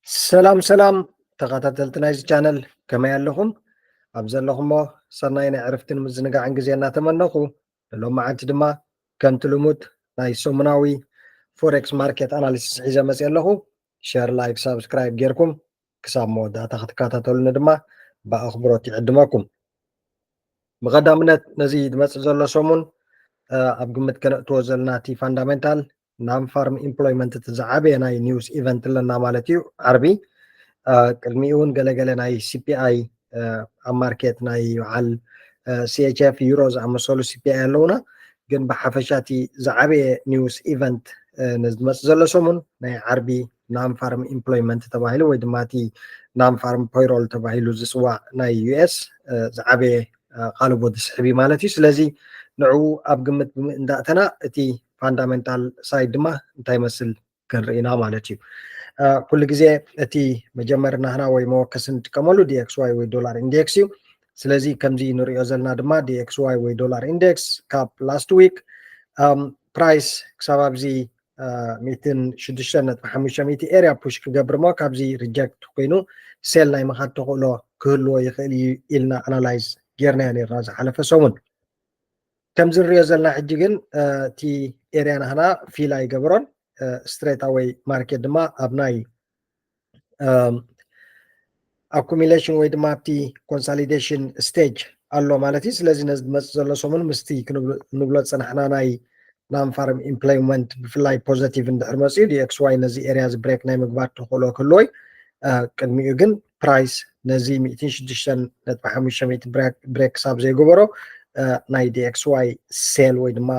ሰላም ሰላም ተኸታተልቲ ናይዚ ቻነል፣ ከመይ ኣለኹም? ኣብ ዘለኹሞ ሰናይ ናይ ዕርፍትን ምዝንጋዕን ግዜ እናተመነኹ፣ ንሎማዓንቲ ድማ ከምቲ ልሙድ ናይ ሰሙናዊ ፎሬክስ ማርኬት ኣናሊሲስ ሒዘ መፅእ ኣለኹ። ሸር፣ ላይክ፣ ሳብስክራይብ ጌርኩም ክሳብ መወዳእታ ክትከታተሉኒ ድማ ብኣኽብሮት ይዕድመኩም። ብቐዳምነት ነዚ ዝመፅእ ዘሎ ሰሙን ኣብ ግምት ከነእትዎ ዘለና እቲ ፋንዳሜንታል፣ ናን ፋርም ኢምፕሎይመንት እቲ ዝዓበየ ናይ ኒውስ ኢቨንት ኣለና ማለት እዩ። ዓርቢ ቅድሚኡ እውን ገለገለ ናይ ሲፒኣይ ኣብ ማርኬት ናይ በዓል ሲኤችኤፍ ዩሮ ዝኣመሰሉ ሲፒኣይ ኣለውና። ግን ብሓፈሻ እቲ ዝዓበየ ኒውስ ኢቨንት ንዝመፅእ ዘሎ ሰሙን ናይ ዓርቢ ናን ፋርም ኢምፕሎይመንት ተባሂሉ ወይ ድማ እቲ ናን ፋርም ፖይሮል ተባሂሉ ዝፅዋዕ ናይ ዩኤስ ዝዓበየ ቃልቦ ዝስሕብ እዩ ማለት እዩ። ስለዚ ንዕኡ ኣብ ግምት እንዳእተና እቲ ፋንዳሜንታል ሳይድ ድማ እንታይ መስል ክንርኢና ማለት እዩ። ኩሉ ግዜ እቲ መጀመሪ ናህና ወይ መወከሲ እንጥቀመሉ ዲኤክስዋይ ወይ ዶላር ኢንዴክስ እዩ። ስለዚ ከምዚ ንሪኦ ዘለና ድማ ዲኤክስዋይ ወይ ዶላር ኢንዴክስ ካብ ላስት ዊክ ፕራይስ ክሳብ ኣብዚ ሚእትን ሽዱሽተን ነጥቢ ሓሙሽተ ሚእቲ ኤርያ ፑሽ ክገብር እሞ ካብዚ ሪጀክት ኮይኑ ሴል ናይ ምኻድ ተኽእሎ ክህልዎ ይኽእል እዩ ኢልና ኣናላይዝ ጌርናዮ ነርና ዝሓለፈ ሰሙን። ከምዚ ንሪኦ ዘለና ሕጂ ግን እቲ ኤርያ ናህና ፊል ኣይገበሮን። ስትሬት ኣወይ ማርኬት ድማ ኣብ ናይ ኣኩሚሌሽን ወይ ድማ ኣብቲ ኮንሳሊዴሽን ስቴጅ ኣሎ ማለት እዩ። ስለዚ ነዚ ዝመፅእ ዘሎ ሰሙን ምስቲ ክንብሎ ዝፀናሕና ናይ ናን ፋርም ኢምፕሎይመንት ብፍላይ ፖዘቲቭ እንድሕር መፅኡ ዲኤክስዋይ ነዚ ኤርያ እዚ ብሬክ ናይ ምግባር ተኽእሎ ክህልዎ እዩ። ቅድሚኡ ግን ፕራይስ ነዚ ሚእትን ሽዱሽተን ነጥቢ ሓሙሽተ ሚእቲ ብሬክ ክሳብ ዘይገበሮ ናይ ዲኤክስዋይ ሴል ወይ ድማ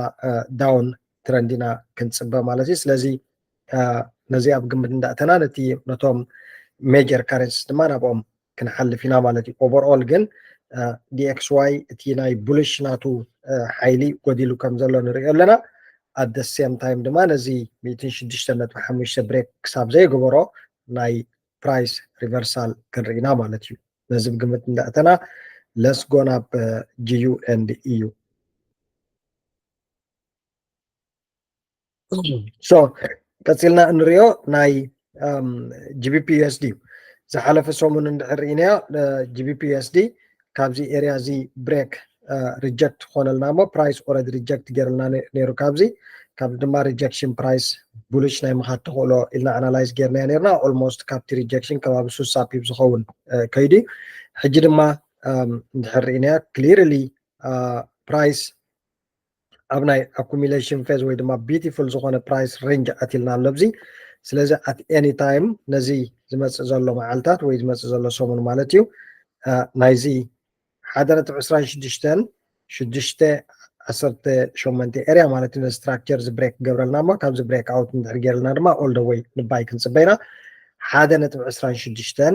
ዳውን ትረንድ ኢና ክንፅበ ማለት እዩ። ስለዚ ነዚ ኣብ ግምት እንዳእተና ነቲ ነቶም ሜጀር ካረንሲስ ድማ ናብኦም ክንሓልፍ ኢና ማለት እዩ። ኦቨርኦል ግን ዲኤክስዋይ እቲ ናይ ቡሊሽ ናቱ ሓይሊ ጎዲሉ ከም ዘሎ ንሪኦ ኣለና። ኣት ሴም ታይም ድማ ነዚ ሚእትን ሽዱሽተን ነጥቢ ሓሙሽተ ብሬክ ክሳብ ዘይገበሮ ናይ ፕራይስ ሪቨርሳል ክንርኢና ማለት እዩ። ነዚ ብግምት እንዳእተና ለስ ጎ ናብ ጂዩ ኤንድ ኢዩ። ሶ ቀፂልና እንሪኦ ናይ ጂቢፒ ዩኤስዲ እዩ። ዝሓለፈ ሰሙን እንድሕር ርኢናዮ ጂቢፒ ዩኤስዲ ካብዚ ኤርያ እዚ ብሬክ ሪጀክት ክኾነልና እሞ ፕራይስ ኦረዲ ሪጀክት ገይርልና ነይሩ። ካብዚ ካብዚ ድማ ሪጀክሽን ፕራይስ ቡሊሽ ናይ ምኻድ ተኽእሎ ኢልና ኣናላይዝ ጌርናዮ ነርና። ኦልሞስት ካብቲ ሪጀክሽን ከባቢ ሱሳ ፒፕ ዝኸውን ከይዱ እዩ። ሕጂ ድማ እንድሕር ርኢናዮ ክሊርሊ ፕራይስ ኣብ ናይ ኣኩሚሌሽን ፌዝ ወይ ድማ ቢቲፉል ዝኾነ ፕራይስ ሬንጅ ኣትልና ኣሎ ኣብዚ። ስለዚ ኣት ኤኒ ታይም ነዚ ዝመፅእ ዘሎ መዓልታት ወይ ዝመፅእ ዘሎ ሰሙን ማለት እዩ ናይዚ ሓደ ነጥቢ ዕስራን ሽዱሽተን ሽዱሽተ ዓሰርተ ሸሞንተ ኤርያ ማለት እዩ። ነዚ ስትራክቸር እዚ ብሬክ ክገብረልና እሞ ካብዚ ብሬክ ኣውት እንድሕር ገይርልና ድማ ኦል ደ ወይ ንባይ ክንፅበ ኢና። ሓደ ነጥቢ ዕስራን ሽዱሽተን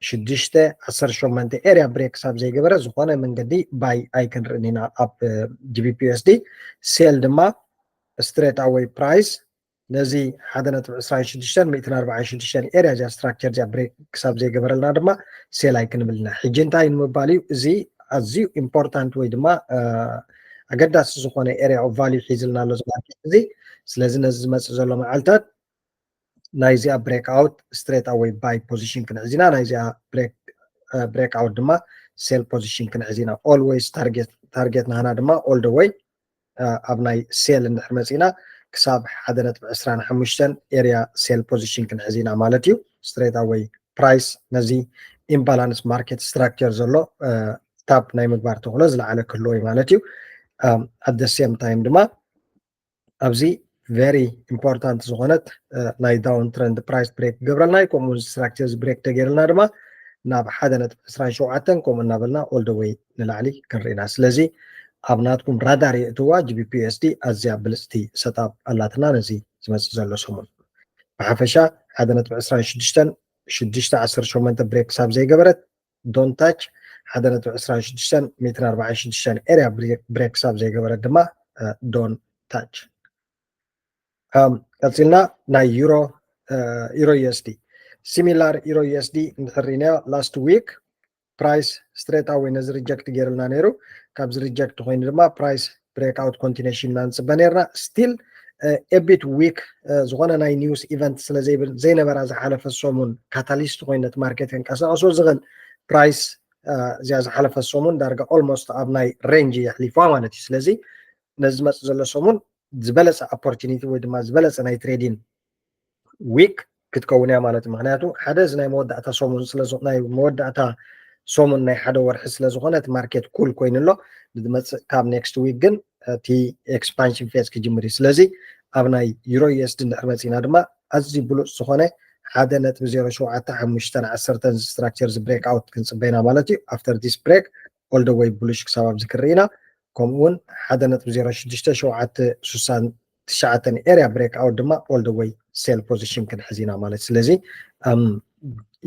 ሽዱሽተ ዓሰርተ ሸሞንተ ኤርያ ብሬክ ክሳብ ዘይገበረ ዝኾነ መንገዲ ባይ ኣይክንርእን ኢና ኣብ ጂቢፒ ዩኤስዲ። ሴል ድማ ስትሬት ኣወይ ፕራይስ ነዚ ሓደ ነጥቢ ዕስራን ሽዱሽተን ሚእትን ኣርባዓን ሽዱሽተን ኤርያ እዚኣ ስትራክቸር እዚኣ ብሬክ ክሳብ ዘይገበረልና ድማ ሴል ኣይክንብል ኢና። ሕጂ እንታይ ንምባል እዩ? እዚ ኣዝዩ ኢምፖርታንት ወይ ድማ ኣገዳሲ ዝኾነ ኤርያ ኦፍ ቫልዩ ሒዝልና ኣሎ እዚ ማርኬት እዚ። ስለዚ ነዚ ዝመፅእ ዘሎ መዓልታት ናይዚኣ ብሬክ ኣውት ስትሬት ኣወይ ባይ ፖዚሽን ክንሕዝ ኢና። ናይዚኣ ብሬክ ኣውት ድማ ሴል ፖዚሽን ክንሕዝ ኢና። ኦልዌይስ ታርጌት ናህና ድማ ኦል ደ ወይ ኣብ ናይ ሴል እንድሕር መፂና ክሳብ ሓደ ነጥቢ ዕስራን ሓሙሽተን ኤርያ ሴል ፖዚሽን ክንሕዝ ኢና ማለት እዩ። ስትሬት ኣወይ ፕራይስ ነዚ ኢምባላንስ ማርኬት ስትራክቸር ዘሎ ታፕ ናይ ምግባር ተኽእሎ ዝለዓለ ክህልዎ እዩ ማለት እዩ። ኣት ሴም ታይም ድማ ኣብዚ ቨሪ ኢምፖርታንት ዝኾነት ናይ ዳውን ትረንድ ፕራይስ ብሬክ ክገብረልና እዩ። ከምኡ ስትራክቸር እዚ ብሬክ ተገይርልና ድማ ናብ ሓደ ነጥቢ ዕስራን ሸውዓተን ከምኡ እናበልና ኦል ደ ወይ ንላዕሊ ክንርኢና። ስለዚ ኣብ ናትኩም ራዳር የእትዋ። ጂቢፒ ዩኤስዲ ኣዝያ ብልፅቲ ሰጣብ ኣላትና ነዚ ዝመፅእ ዘሎ ሰሙን። ብሓፈሻ ሓደ ነጥቢ ዕስራን ሽዱሽተን ሽዱሽተ ዓሰርተ ሸሞንተ ብሬክ ክሳብ ዘይገበረት ዶን ታች። ሓደ ነጥቢ ዕስራን ሽዱሽተን ሚእትን ኣርባዓን ሽዱሽተን ኤርያ ብሬክ ክሳብ ዘይገበረት ድማ ዶን ታች። ቀፂልና ናይ ዩሮ ዩሮ ዩኤስዲ ሲሚላር ዩሮ ዩኤስዲ እንድሕር ርኢናዮ ላስት ዊክ ፕራይስ ስትሬት ኣወይ ነዚ ሪጀክት ገይርልና ነይሩ። ካብዚ ሪጀክት ኮይኑ ድማ ፕራይስ ብሬክ ኣውት ኮንቲኔሽን ኢና ንፅበ ነርና። ስቲል a bit weak ዝኾነ ናይ news event ስለ ዘይብል ዘይነበራ ዝሓለፈ ሰሙን catalyst ኮይኑ ነቲ market ከንቀሳቀሶ ዝኽእል price እዚኣ ዝሓለፈ ሰሙን ዳርጋ almost ኣብ ናይ range የሕሊፋ ማለት እዩ። ስለዚ ነዚ ዝመፅእ ዘሎ ሰሙን ዝበለፀ opportunity ወይ ድማ ዝበለፀ ናይ trading week ክትከውን እያ ማለት እዩ። ምክንያቱ ሓደ እዚ ናይ መወዳእታ ሰሙን ስለ ናይ መወዳእታ ሰሙን ናይ ሓደ ወርሒ ስለ ዝኾነ እቲ market cool ኮይኑ ኣሎ። ንዝመፅእ ካብ next week ግን እቲ expansion phase ክጅምር እዩ። ስለዚ ኣብ ናይ Euro U S D እንድሕር መፂና ድማ ኣዝዩ ብሉፅ ዝኾነ ሓደ ነጥቢ ዜሮ ሸውዓተ ሓሙሽተ ዓሰርተ structure ዚ break out ክንፅበ ኢና ማለት እዩ። After this break all the way bullish ክሳብ ኣብዚ ክርኢ ኢና። ከምኡ እውን ሓደ ነጥቢ ዜሮ ሽዱሽተ ሸውዓተ ስሳን ትሽዓተን area break out ድማ all the way sell position ክንሕዝ ኢና ማለት። ስለዚ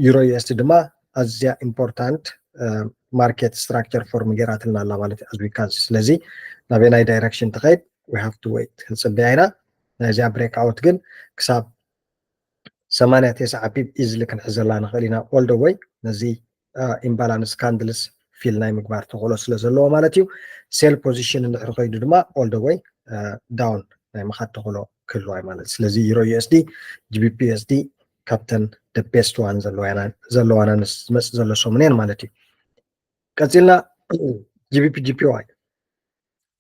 Euro U S D ድማ ኣዝያ important market structure form ገይራትልና ኣላ ማለት እዩ። As we can see ስለዚ ናበይ ናይ direction ትኸይድ we have to wait ክንፅበያ ኢና። ናይዚኣ break out ግን ክሳብ ሰማንያ ተስዓ pip easily ክንሕዘላ ንኽእል ኢና all the way ነዚ imbalance candles fill ናይ ምግባር ተኽእሎ ስለ ዘለዎ ማለት እዩ። Sell position እንድሕር ከይዱ ድማ all the way down ናይ ምኻድ ተኽእሎ ክህልዋ ማለት። ስለዚ Euro U S D፣ G B P U S D ካብተን the best one ዘለዋና ዝመፅእ ዘሎ ሰሙን እየን ማለት እዩ። ቀፂልና G B P G P Y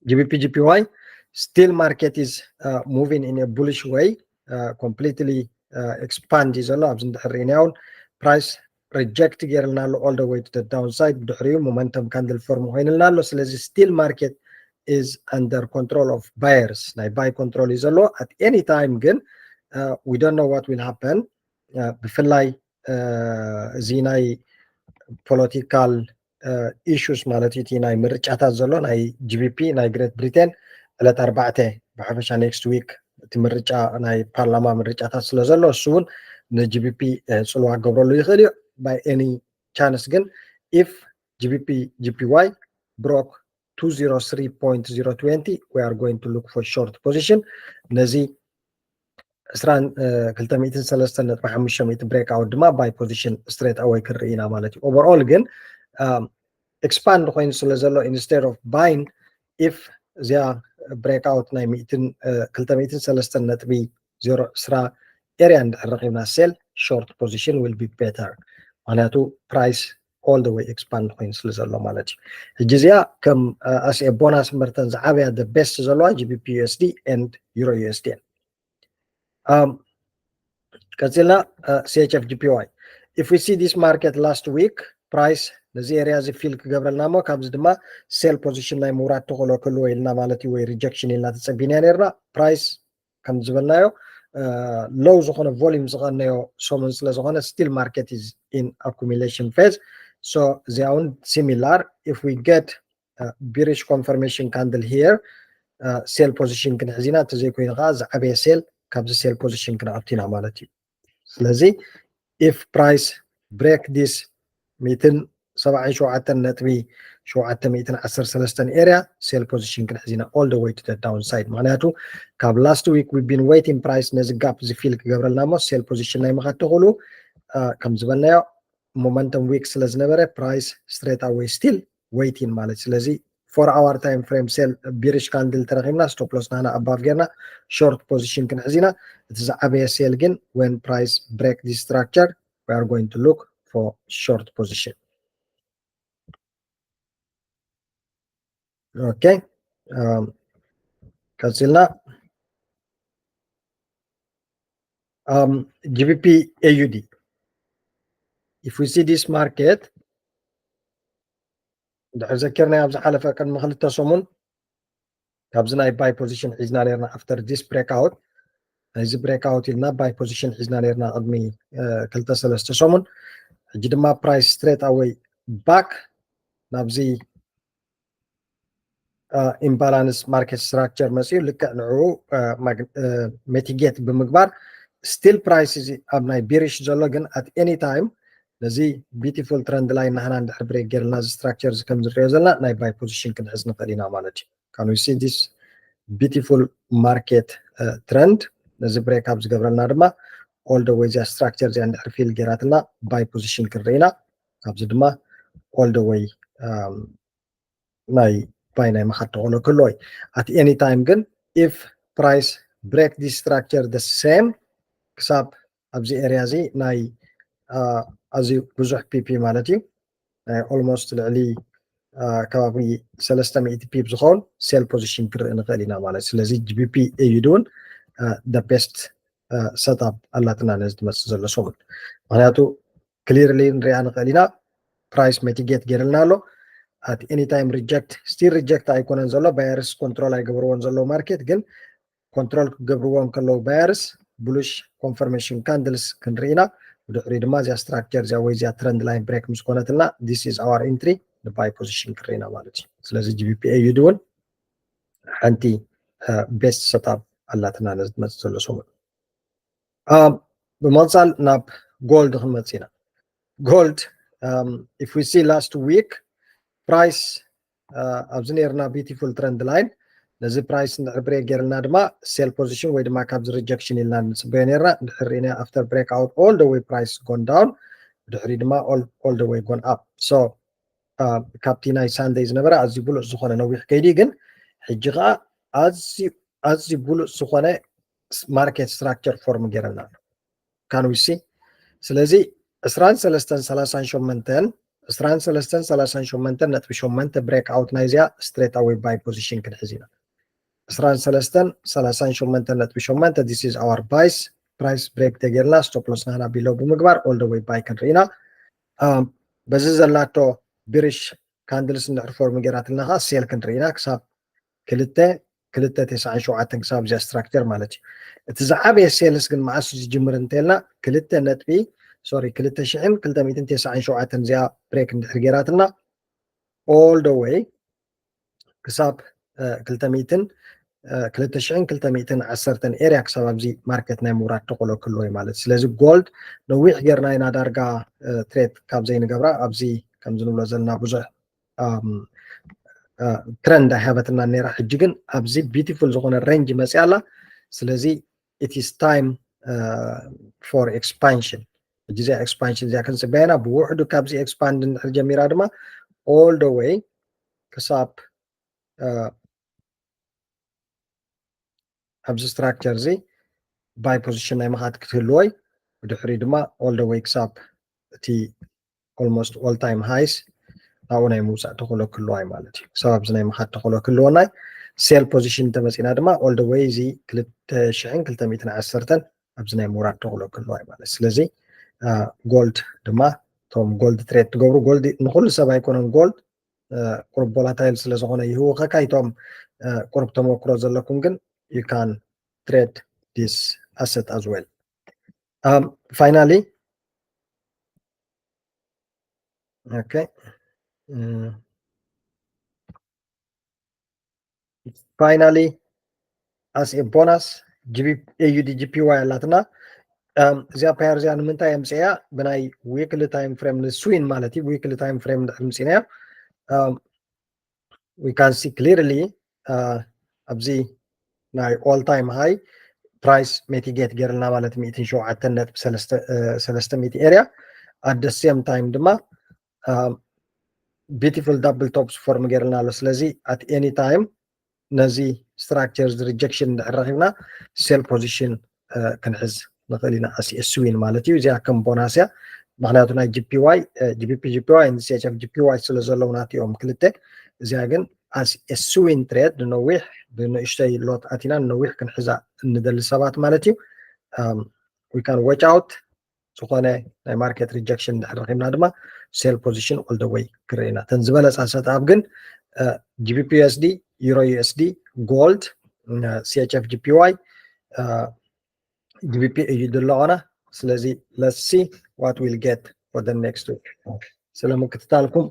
G B P G P Y still market is moving in a bullish way, completely expand እዩ ዘሎ። ኣብዚ እንድሕር ርኢናዮ እውን price reject ገይርልና ኣሎ all the way to the downside። ብድሕሪኡ momentum candle form ኮይንልና ኣሎ። ስለዚ still market is under control of buyers፣ ናይ buy control እዩ ዘሎ። At any time ግን we don't know what will happen። ብፍላይ እዚ ናይ political issues ማለት እዩ። እቲ ናይ ምርጫታት ዘሎ ናይ G B P ናይ Great Britain ዕለት ኣርባዕተ ብሓፈሻ next week እቲ ምርጫ ናይ ፓርላማ ምርጫታት ስለ ዘሎ እሱ እውን ን G B P ፅልዋ ክገብረሉ ይኽእል እዩ። By any chance ግን if G B P G P Y broke two zero three point zero twenty we are going to look for short position። ነዚ ዕስራን ክልተ ሚእትን ሰለስተን ነጥቢ ሓሙሽተ ሚእቲ break out ድማ buy position straight away ክንርኢ ኢና ማለት እዩ። Overall ግን expand ኮይኑ ስለ ዘሎ instead of buying if እዚኣ break out ናይ ሚእትን ክልተ ሚእትን ሰለስተን ነጥቢ ዜሮ ዕስራ area እንድሕር ረኺብና sell short position will be better። ምክንያቱ price all the way expand ኮይኑ ስለ ዘሎ ማለት እዩ። ሕጂ እዚኣ ከም as a bonus ምርተን ዝዓበያ the best ዘለዋ G B P U S D and Euro U S D እየን። ቀፂልና C H F G P Y if we see this market last week price ነዚ area እዚ fill ክገብረልና እሞ ካብዚ ድማ sell position ናይ ምውራድ ተኽእሎ ክህልዎ ኢልና ማለት እዩ ወይ rejection ኢልና ተፀቢና ነርና። Price ከም ዝበልናዮ low ዝኾነ volume ዝቐነዮ ሰሙን ስለ ዝኾነ still market is in accumulation phase። So እዚኣ እውን similar if we get bearish confirmation candle here sell position ክንሕዝ ኢና። እንተዘይኮይኑ ከዓ ዝዓበየ sell ካብዚ sell position ክንኣቱ ኢና ማለት እዩ። ስለዚ if price break this ሚእትን ሰብዓን ሸውዓተን ነጥቢ ሸውዓተ ሚእትን ዓሰርተ ሰለስተን area sell position ክንሕዝ ኢና all the way to the downside። ምክንያቱ ካብ last week we been waiting price ነዚ gap እዚ fill ክገብረልና እሞ sell position ናይ ምኻድ ተኽእሉ ከም ዝበልናዮ momentum week ስለ ዝነበረ price straight away still waiting ማለት። ስለዚ four hour time frame sell bearish candle ተረኺብና stop loss ናና above ጌርና short position ክንሕዝ ኢና። እቲ ዝዓበየ sell ግን when price break this structure we are going to look for short position. Okay ቀፂልና G B P A U D if we see this market ድሕር ዘኪርናዮ ኣብ ዝሓለፈ ቅድሚ ክልተ ሰሙን ካብዚ ናይ buy position ሒዝና ነርና after this break out ናይዚ break out ኢልና buy position ሒዝና ነርና ቅድሚ ክልተ ሰለስተ ሰሙን። ሕጂ ድማ price straight away back ናብዚ imbalance market structure መፅኡ ልክዕ ንዕኡ mitigate ብምግባር still price እዚ ኣብ ናይ bearish ዘሎ ግን at any time ነዚ beautiful trend line ናህና እንድሕር break ጌርልና እዚ structure እዚ ከም ዝሪኦ ዘለና ናይ buy position ክንሕዝ ንኽእል ኢና ማለት እዩ። Can we see this beautiful market trend? ነዚ break up ዝገብረልና ድማ all the way እዚኣ structure እዚኣ እንድሕር fill ጌራትና buy position ክንርኢ ኢና። ካብዚ ድማ all the way ናይ buy ናይ ምኻድ ተኽእሎ ክህልዎ እዩ። At any time ግን if price break this structure the same ክሳብ ኣብዚ area እዚ ናይ ኣዝዩ ብዙሕ ፒፒ ማለት እዩ ናይ almost ልዕሊ ከባቢ ሰለስተ ሚእቲ ፒፕ ዝኸውን sell position ክርኢ ንኽእል ኢና ማለት ስለዚ GBP AUD እውን the best setup ኣላትና ነዚ ትመፅእ ዘሎ ሰሙን ምክንያቱ clearly ንሪኣ ንኽእል ኢና price mitigate ገይርልና ኣሎ at any time reject still reject ኣይኮነን ዘሎ buyers control ኣይገብርዎን ዘለዉ market ግን control ክገብርዎ እንከለዉ buyers bullish confirmation candles ክንርኢ ኢና ብድሕሪ ድማ እዚኣ structure እዚኣ ወይ እዚኣ trend line break ምስ ኮነትልና this is our entry ን buy position ክንርኢ ኢና ማለት እዩ ስለዚ GBP AUD እውን ሓንቲ best setup ኣላትና ነዚ ትመፅእ ዘሎ ሰሙን ብምቕፃል ናብ gold ክንመፅእ ኢና gold if we see last week price ኣብዚ ነርና beautiful trend line ነዚ price እንድሕር break ገይርና ድማ sell position ወይ ድማ ካብዚ rejection ኢልና ንፅበዮ ነርና እንድሕር ርኢና after break out all the way price gone down ድሕሪ ድማ all the way gone up so ካብቲ ናይ Sunday ዝነበረ ኣዝዩ ብሉፅ ዝኾነ ነዊሕ ከይዲ ግን ሕጂ ከዓ ኣዝዩ ብሉፅ ዝኾነ market structure form ገይረና ኣሎ can we see ስለዚ ዕስራን ሰለስተን ሰላሳን ሸመንተን ዕስራን ሰለስተን ሰላሳን ሸመንተን ነጥቢ ሸመንተ break out ናይዚኣ straight away buy position ክንሕዝ ኢና ዕስራን ሰለስተን ሰላሳን ሸመንተን ነጥቢ ሸመንተ this is our buys price break ተገይርና stop loss ናና below ብምግባር all the way buy ክንርኢ ኢና በዚ ዘላቶ bearish candles እንድሕር form ገይራትልና ከዓ sell ክንርኢ ኢና ክሳብ ክልተ ክልተ ተስዓን ሸውዓተን ክሳብ እዚኣ structure ማለት እዩ እቲ ዝዓበየ sales ግን መዓስ ዝጅምር እንተልና ክልተ ነጥቢ sorry ክልተ ሽሕን ክልተ ሚእትን ተስዓን ሸውዓተን እዚኣ break እንድሕር ገይራትና all the way ክሳብ ክልተ ሚእትን ክልተ ሽሕን ክልተ ሚእትን ዓሰርተን area ክሳብ ኣብዚ market ናይ ምውራድ ተኽእሎ ክህልዎ እዩ ማለት ስለዚ gold ነዊሕ ጌርና ኢና ዳርጋ trade ካብ ዘይንገብራ ኣብዚ ከምዚ ንብሎ ዘለና ብዙሕ trend ኣይሃበትና ነራ ሕጂ ግን ኣብዚ beautiful ዝኾነ range መፅያ ኣላ ስለዚ it is time for expansion ሕጂ እዚኣ expansion እዚኣ ክንፅበያ ኢና ብውሕዱ ካብዚ expand እንድሕር ጀሚራ ድማ all the way ክሳብ ኣብዚ structure እዚ buy position ናይ ምኻድ ክትህልዎ እዩ ብድሕሪ ድማ all the way ክሳብ እቲ almost all time highs ናብኡ ናይ ምውፃእ ተኽእሎ ክህልዋ እዩ ማለት እዩ ክሳብ ኣብዚ ናይ ምኻድ ተኽእሎ ክህልወና እዩ sell position እንተመፂና ድማ all the way እዚ ክልተ ሽሕን ክልተ ሚእትን ዓሰርተን ኣብዚ ናይ ምውራድ ተኽእሎ ክህልዋ እዩ ማለት ስለዚ gold ድማ እቶም gold trade ትገብሩ gold ንኩሉ ሰብ ኣይኮነን gold ቁሩብ volatile ስለ ዝኾነ ይህውኸካ እቶም ቁሩብ ተመክሮ ዘለኩም ግን you can trade this asset as well um, finally okay mm, finally as a bonus AUD GPY ኣላትና እዚኣ ፓየር እዚኣ ንምንታይ የምፅያ ብናይ weekly time frame ን swing ማለት እዩ weekly time frame ድሕር ምፅናያ we can see clearly ኣብዚ ናይ all time high price mitigate ገይርልና ማለት ሚእትን ሸውዓተን ነጥቢ ሰለስተ ሚእቲ area at the same time ድማ beautiful double tops form ገይርልና ኣሎ ስለዚ at any time ነዚ structure rejection እንድሕር ረኪብና sell position ክንሕዝ ንኽእል ኢና as a swing ማለት እዩ እዚኣ ከም bonus እያ ምክንያቱ ናይ GPY GBP GPY ን CHF GPY ስለ ዘለውና እቲኦም ክልተ እዚኣ ግን as a swing trade ንነዊሕ ብንእሽተይ lot ኣቲና ንነዊሕ ክንሕዛ እንደሊ ሰባት ማለት እዩ we can watch out ዝኾነ ናይ market rejection እንድሕር ረኪብና ድማ sell position all the way ክርኢ ኢና እተን ዝበለፃ setup ግን GBP USD Euro USD Gold CHF GPY GBP እዩ ዝለኾነ ስለዚ let's see what we'll get for the next week ስለ ምክትታልኩም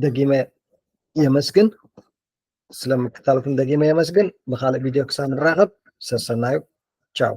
ደጊመ የመስግን ስለ ምክትታልኩም ደጊመ የመስግን ብካልእ ቪድዮ ክሳብ ንራኸብ ሰሰናዩ ቻው